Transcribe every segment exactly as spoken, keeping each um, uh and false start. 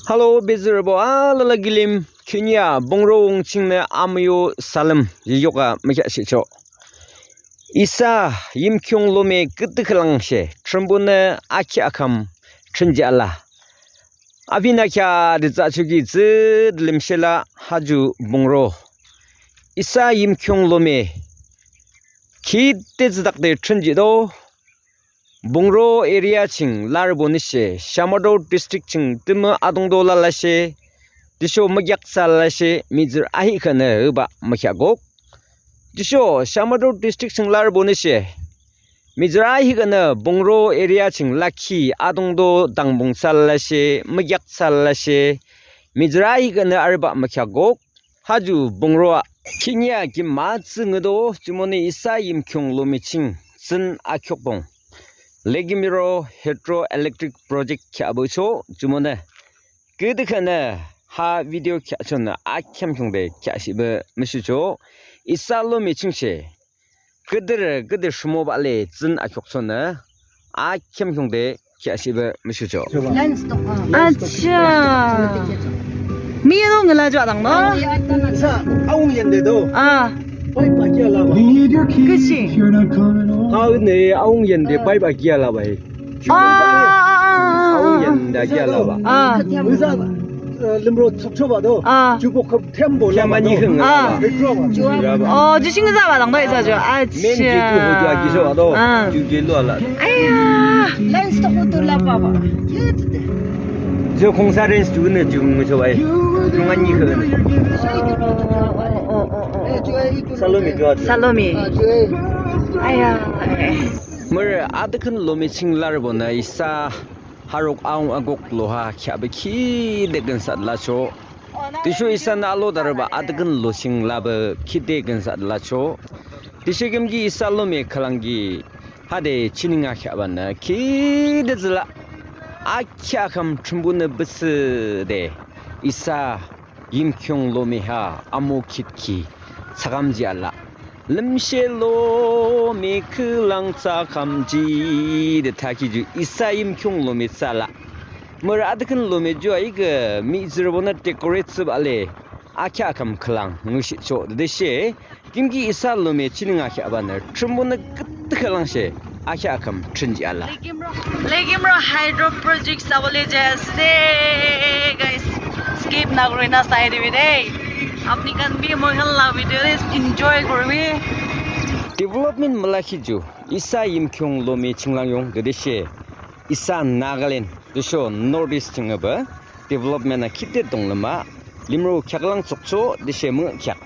Hello, bezürübo alala kilim, khihni a Pungro wung chingnü amüyu salüm yukyu mükheahshihchoh. Isa Yimkhiung lomi küdükhüh lang she Thrünpuhnü akheah kam thrünjih ala. Apinü kheahde tsahchoki tsüde limshela haju Pungro. Isa Yimkhiung lomi khide tsüdakde thrünjihdo. Pungro area ching larübonü she, Shamator district ching tümü adungto lalashe, tüsho mükheak thsü lalashe, mihtsürü ahihkhühnü iba mükheahkok. Tüsho Shamator district ching larübonü she, mihtsürü ahihkhühnü Pungro area ching lakhi adungto dangpung thsü lalashe, mükheak thsü lalashe, mihtsürü ahihkhühnü arübah mükheahkok. Haju Pungro a khihni a kim mütsü ngüdo, jumonü isa Yimkhiung lomi ching tsün akhiukpung Lekimro Hydroelectric Project kheahbucho, jumonü küdükhühnü ha video kheahchonü akheam khiungde kheahshihpü müshucho. Isa lomi ching she küdürü küde rhimobah le tsün akhiukchonü akheam khiungde kheahshihpü müshucho. Acha. Miyado ngüla ju adang no? Isa awung yande do. Ah. Pipe akia laba. Küsi. Ha ne awung yande pipe akia laba he. Ah, ah, ah, ah, ah. Awung yande akia laba. Ah. Isa, eh, limro chukchoba do. Ah. Jubok Tembo laba do. Ah. Petrol ba. Oh, ju shing zaba dang do isa ju. Acha. Men ju ju ho ju aki so do. Ah. Ju ju lo la. Aya. Lens to ko to la ba ba. Ju kongsa lens ju ne ju ngi so ba. Ju nga ni ko. Oh, oh, oh, oh. Salomi ju. Salomi. Aya. Mür adükhün lomi ching larübonü isa harok aung agok loha kheahpü khide künsah lacho. Tüsho isanü alo darüba adükhün lo ching lapü khide künsah lacho. Tüsho kimki isa lomi khülang ki hade chininga kheahbanü khide tsüla akheah kam Thrünpuhnü büsüde isa Yimkhiung lomi ha amo khit ki thsakham ji ala. Lümshe lomi khülang thsakham ji de thakhi ju isa Yimkhiung lomi thsüla. Mür adükhün lomi ju a ikü mihtsürübonü decorate thsüba le akheah kam khülang ngushihchoh de she. Kimki isa lomi chininga kheahbanü Thrünpuhnü küdükhüh lang she akheah kam thrünjih ala. Lekimro Hydro Project sabole jai ase de, guys. Skip na kuri na sai dibi de. Apni khan bi moi khan la video de enjoy kuribi. Development mülakhi ju isa Yimkhiung lomi chinglang yung de she. Isa Nagaland de sho North East ching aba development a khide dong lama, limro kheak lang tsukcho de she mung kheak.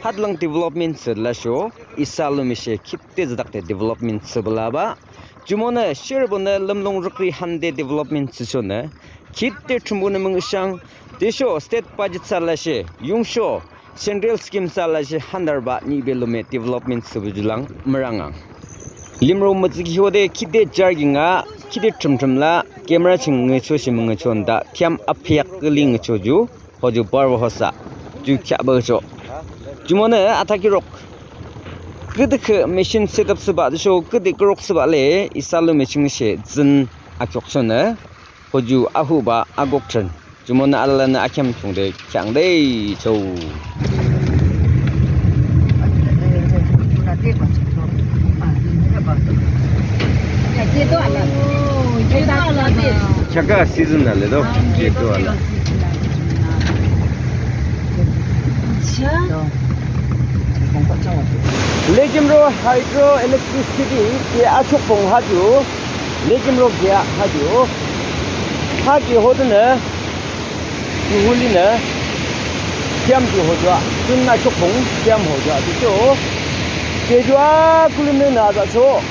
Hat lang development thsü lasho, isa lomi she khide zadak de development thsübala ba. Jumonü sheribonü lümlung rükri hande development thsüshonü, khide Thrünpuhnü mung shang, de sho state budget thsü lashe, yungsho, central scheme thsü lashe handarba nibe lomi development thsübuju lang mürangang. Limro mütsükhi hode khide jargi nga, khide thrümthrüm la, camera ching ngücho shi müngücho nda, thiam aphiak kili ngücho ju, hoju barbo hosa, ju kheahba cho. Jumonü athakirok. Küdükhüh machine setup thsüba de sho, küdükhürok thsüba le, isa lomi ching she, zin akhiukchonü, hoju ahuba agokchon. Jumonü alalanü akheam khiungde kheangde cho. Kheaka season ale do, keto ala. Lekimro hydroelectricity ke achokpong haju, Lekimro ke haju, haki hodenü, Ju hulinü, thiam ju hoju a, tun achokpong, thiam hoju a, tücho. Keju a kulimnü na azacho.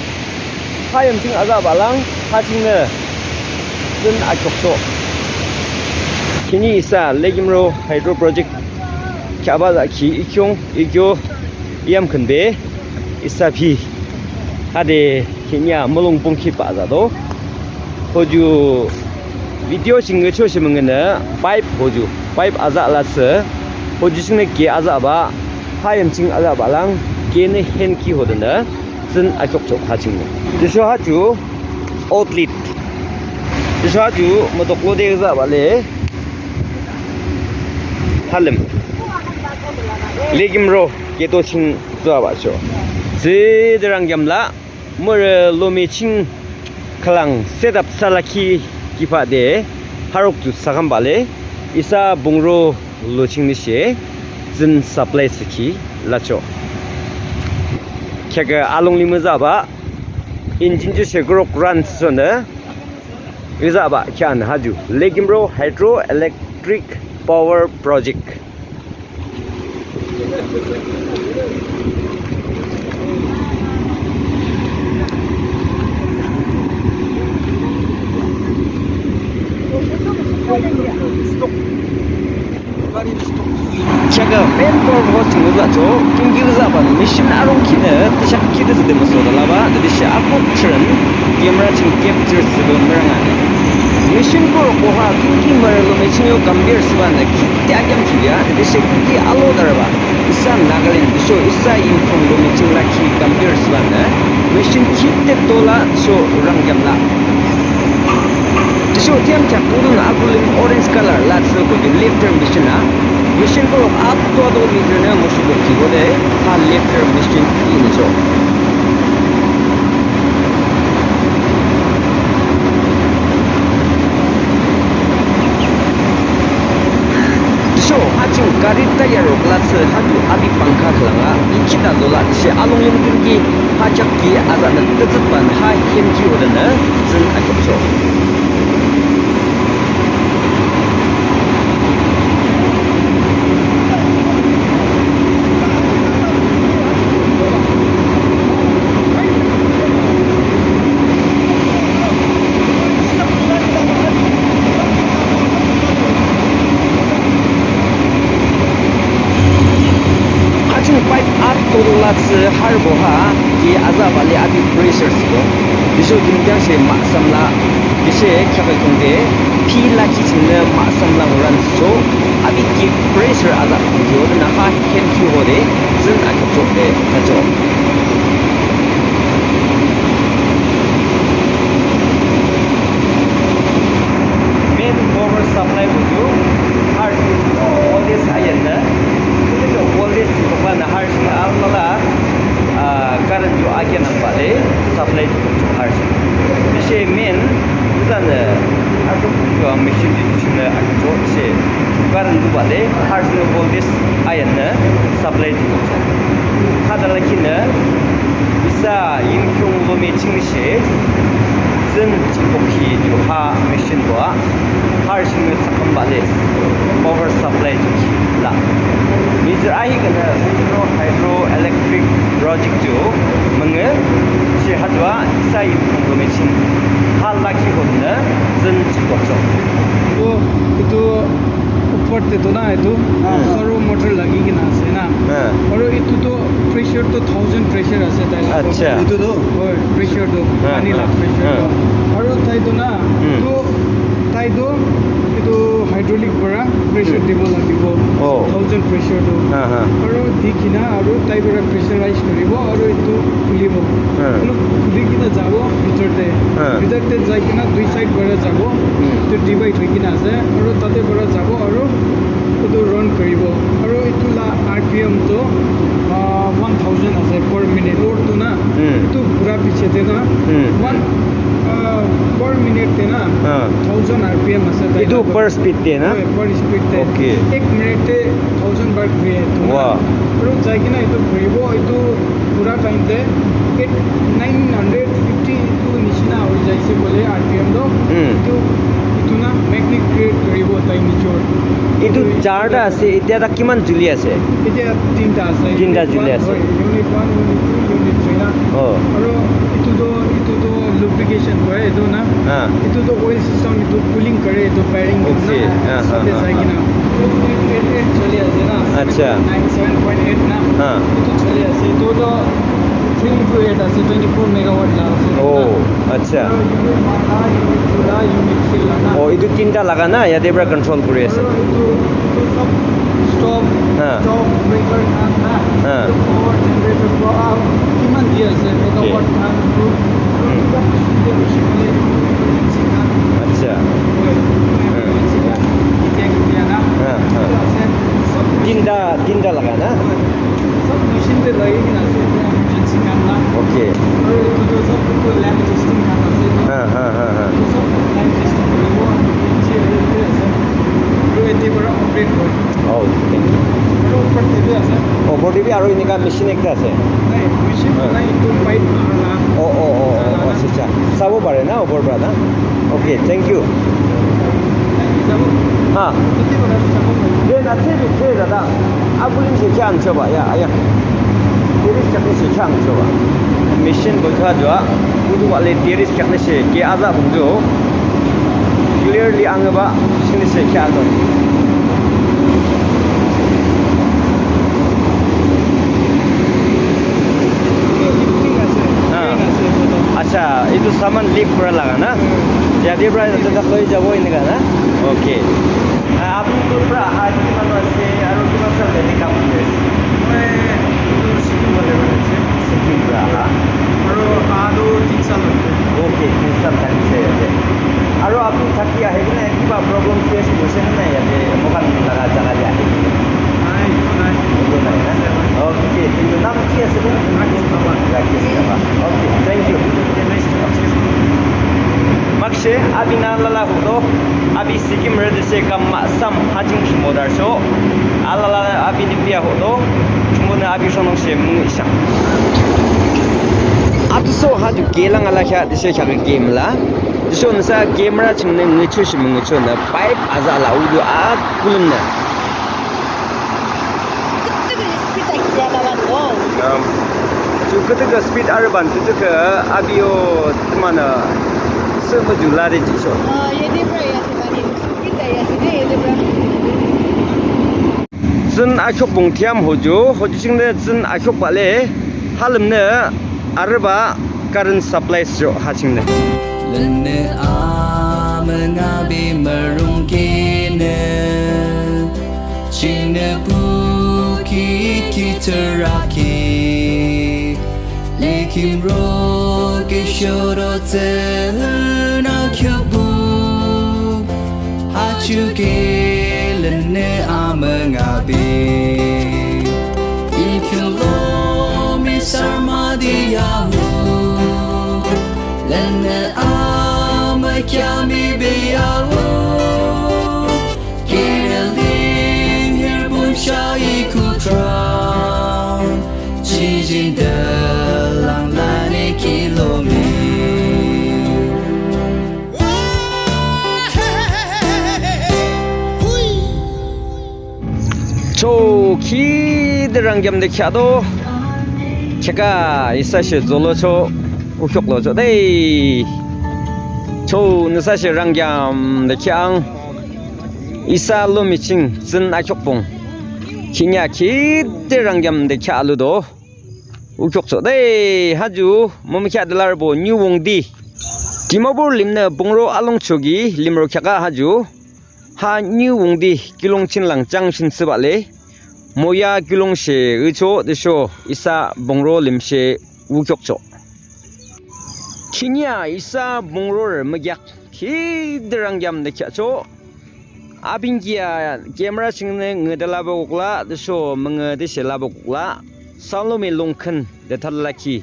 Hayam ching azaba lang, ha chingnü, tun achokcho. Khihni isa Lekimro Hydro Project, kheahba za khi ikhiung, ikyo, iyam khünbe, isa phi. Hade khihni a mulong pungkhi pa aza do. Hoju video ching ngecho shi müngenü pipe hoju, pipe aza la sü. Hoju chingnü ke azaba, hayam ching azaba lang, kenü henkhi hodenü, zin akyokchok ha chingnü. Jusho haju outlet. Jusho haju müdoklo de azaba le. Halim. Lekimro keto ching tsüabah cho. Tsüde arüngyam la. Mürü lomi ching khülang setup thsüla ki kibade harok ju thsakambah le. Isa Pungro lo chingnüshe tsün supply thsükhi lacho. Kheakü alunglim müzahbah. Engine ju she kurok run thsüsonü. Izahbah khean haju Lekimro Hydroelectric Power Project. Kheakü main purpose ching uza cho, kinki uza ban machine arung kinü, tishak kinü züde müso da laba, tütüshe akuk chürün, camera ching capture thsübah mürang ani. Machine ko roko ha, kinki mürü lomi ching yo compare thsübanü, kite akyam ki ya, tütüshe kinki alo daraba, isa Nagaland, tüsho isa Yimkhiung lomi ching la ki compare thsübanü, machine kite tola, tüsho arüngyam la. Tüsho thiyam kheak kudun akulim orange color la thsüko ju lifter machine a. Machine ko ato ato lifter nü mushuko kibode ha lifter machine inücho. Tüsho ha ching gari tire rok la thsü ha ju abi pangkha khülang a ichita zola tüshe alunglim dünki ha chak ki azanü tütsütban ha hemki odanü tsün akhiukcho. Ha ching pipe ato la thsü harbo ha ki azabah le abi pressure thsübo. Tüsho kimkyang she mahsam la, tüshe kheakü khiungde, pi la ki chingnü mahsam la nguran thsücho, abi ki pressure aza khiungkhi odanü ha hemki hode, tsün akhiukcho de, tacho. Main power supply ko ju, harsh voltage ayanü, voltage ko banü harsh alala, ah, current ju akenang bale, supply ju harsh. Tüshe main, izanü, asuk ju machine ju chingnü akhiukcho, tüshe current ju bale, harsh voltage ayanü, supply ju. Khüta la kinü, isa Yimkhiung lomi chingnüshe, tsün chingkokhi ju ha machine bo a, harsh nü thsakambah le, power supply ju la. Mihtsürü ahi kinü, Hydro, Hydroelectric Project ju, müngü, she ha ju a, isa Yimkhiung lomi ching, ha la ki konü, tsün chingkokcho. Itu, itu Upor te toh na etu, hmm, servo motor lagi kena ase na. Hmm. Aru etu toh pressure toh thousand pressure ase tai la. Acha. Etu toh? Hoi, pressure toh, hmm, pani la, hmm, pressure toh. Hmm. Aru tai toh na, hmm, etu, tai toh, etu hydraulic para pressure, hmm, dibo lagibo. Oh. Thousand pressure toh. Ha, ha. Aru di kena, aru tai para pressurize kuribo, aru etu khulibo. Hmm. Aru khuli kena jabo bhitor te. Hmm. Bhitor te jai kena dui side para jabo. Hmm. Etu divide hoi kena ase. Aru tate para jabo aru etu run kuribo. Aru etu la R P M toh, ah, one thousand ase per minute. Load toh na. Hmm. Etu pura piche te na. Hmm. One, ah, per minute te na. Ah. Thousand R P M ase. Etu per speed te na? Hoi, per speed te. Okay. Ek minute te thousand bar ghuri etu na. Wow. Aru jai kena etu ghuribo, etu pura time te eight, nine hundred fifty etu nishina hoi jaise koile R P M toh. Hmm. Etu, etu na magnet create kuribo tai nijor. Etu charta ase, etiya tak kiman juli ase? Etiya tinta ase. Tinta juli ase. Unit one, hoi, unit two, unit three, unit three na. Oh. Aru etu toh, etu toh lubrication koi, etu na. Ah. Etu toh oil system, etu cooling kare, etu bearing khan na. Okay. Ah, ah, ah, ah. Tate jai kena. Eight, eight, eight choli ase na. Acha. Nine, seven point eight na. Ah. Etu choli ase. Etu toh three into eight ase, twenty-four megawatt la ase. Oh, acha. Aru unit one la, unit two la, unit three la na. Oh, etu tinta laga na, yate para control kuri ase. Aru etu, etu sob stove, ha, stove, breaker khan na. Ha. Etu power generator to, ah, kiman di ase, megawatt khan, etu, etu, hmm, emergency khan. Acha. Hoi, emergency khan. Ketia, ketia na. Ha, ha. Etu ase. Machine te loi kena ase, fencing khan la. Okay. Aru etu tu sob tu lamp testing khan ase. Ha, ha, ha, ha. Sob lamp testing kuribo, aru F T L te ase. Aru yate para operate kore. Oh, thank you. Aru upor te bi ase. Upor te bi aru enika machine ekta ase. Nai, machine nai, etu pipe mara la. Oh, oh, oh, oh, acha, acha. Sabo pare na, upor para na? Okay, thank you. Ha. Ye, na che bi che dada. Abulim che kya ancho ba, ya, ya. Terrace chakni che kya ancho ba. Machine bo cha jo a. Udu wale terrace chakni che ke aza bung jo. Clearly ang ba, sini che kya ancho. Ha. Acha, etu saman lift kora laga na? Hmm. Yate para yate tak loi jabo enika na? Okay. Ah, apni tor para aha kiman ase, aru kiman saal hoi kam kori ase? Moi etu Sikkim para ase. Sikkim para aha? Aru aha tu tin saal hoise. Okay, tin saal thakise yate. Aru apni thaki ahi kene kiba problem face korise ne nai yate, moikhan laga jaga te ahi kene? Nai, nai. Eko nai na? Ase, nai. Okay, thank you. Naam ki ase? Rakesh Taba. Rakesh Taba. Okay, thank you. Okay, nice to meet you. Makshe, abi nang alala hodo, abi Sikkim re dise kam ma sam hajing shimo dar so. Alala abi ni bia hodo, chumbo na abi shonong she mung isha. Atu so haju gelang ala kya dise kya game la. Diso nasa camera ching ne ngicho shi mung ngicho na pipe aza la udu a kulun na. Kütük speed akide baban do. Um, ju kütük speed arüban, kütük abio tümana sürmü ju lade jisho. Ah, yedi bra yasi bani, speed da yasi de yedi bra. Tsün akhok bung thiam hoju, hoju ching de tsün akhok bale, halüm ne arüba current supply sho ha ching de. Lene amüngübe mürung kene, chingnü puki ki tsuraki, lekim roke shoro tse hüna kyobu, hachuke lene amüngübe. Ikyolo mi sarmadi yahu, lene ama kyami be yahu. Kele ling hir bun sha ikutran, chijin de lang lani kilomi. Cho ki de rangyam de kya do. Cheka isa she zolo cho ukyok lo cho de. Cho nisa she rangyam de kyang. Isa lomi ching tsün akyok bung. Kinya ki de rangyam de kya alu do. Ukyok cho de. Haju mom kya de larbo New Wongdi. Dimapur limne Pungro along chogi limro kya ka haju. Ha New Wongdi kilong chinlang chang shin süba le. Moya kilong she ucho de sho isa Pungro lim she ukyok cho. Kinya isa Pungro re mükyak ki de rangyam de kya cho. Abingi a camera chingne nge de labo kukla de sho menge de she labo kukla. Salomi longkhen de thalaki.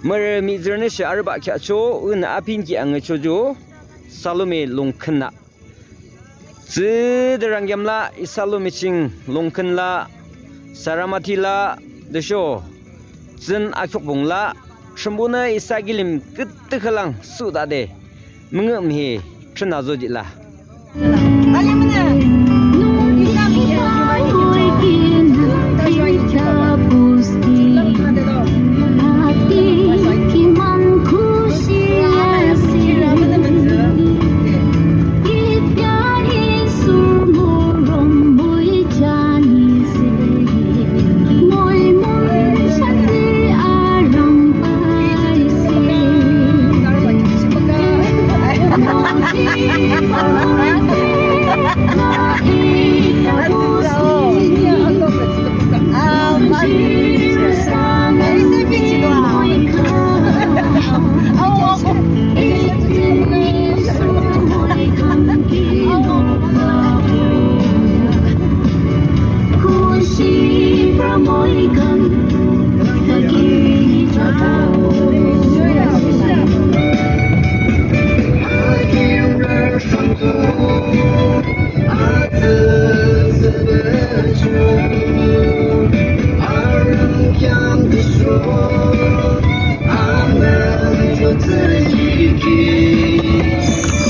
Mere mi zerne she arüba kya cho un abingi a nge cho jo. Salomi longkhen na. Tsü de rangyam la, isa lomi ching longkhen la, Saramati la, de sho, tsün akyok bung la, shimbo ne isa kilim kütü khalang su da de, münge mhi, chuna zo ji la.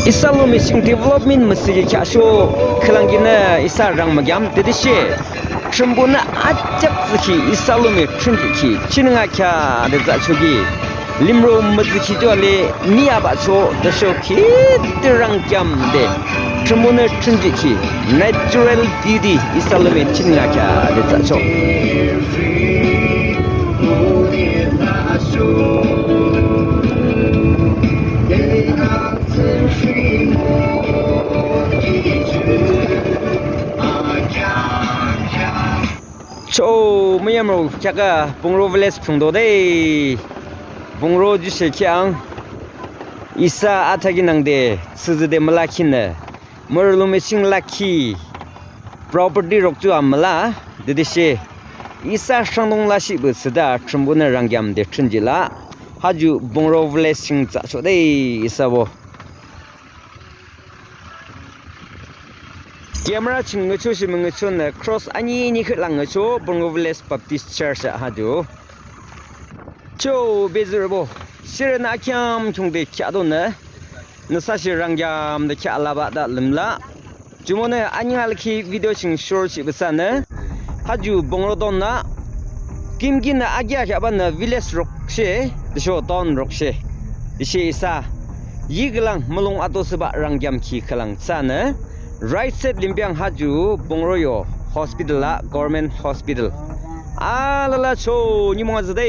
Isa lomi ching development mütsükhi kheahsho khülang kinü isa rang mükyam tütüshe Thrünpuhnü ajak tsükhi isa lomi thrünjihkhi chingnü kheahde tsahchoki limro mütsükhi ju le niyabacho tüsho khide rangkyamde Thrünpuhnü thrünjihkhi natural beauty isa lomi chingnü kheahde tsahcho. Cho müyamrü kheaka Pungro village phrungdo de. Pungro jushe kheahang. Isa athakhi nangde tsütsüde mülakhinü mürü lomi ching lakhi property rokju amüla tütüshe isa sangdung lashihpü thsüde Thrünpuhnü rangkyamde thrünjihlah. Haju Pungro village ching tsahcho de isabo. Camera ching ngüchoshi müngüchonü cross anini khülang ngücho Pungro Village Baptist Church a haju. Cho bezürübo, shirünü akheam khiungde kheahdonü nüsa shi rangkyamde kheahlabah de lümla. Jumonü aninga lakhi video ching shorshi isanü haju Pungro town a kim kinü agia kheahbanü village rokshe tüsho town rokshe. Tüshe isa yi khülang mulong ato thsübah rangkyamkhi khülang thsanü right side limpiang haju Pungro yo hospital a government hospital. Alala cho nimung atsü de.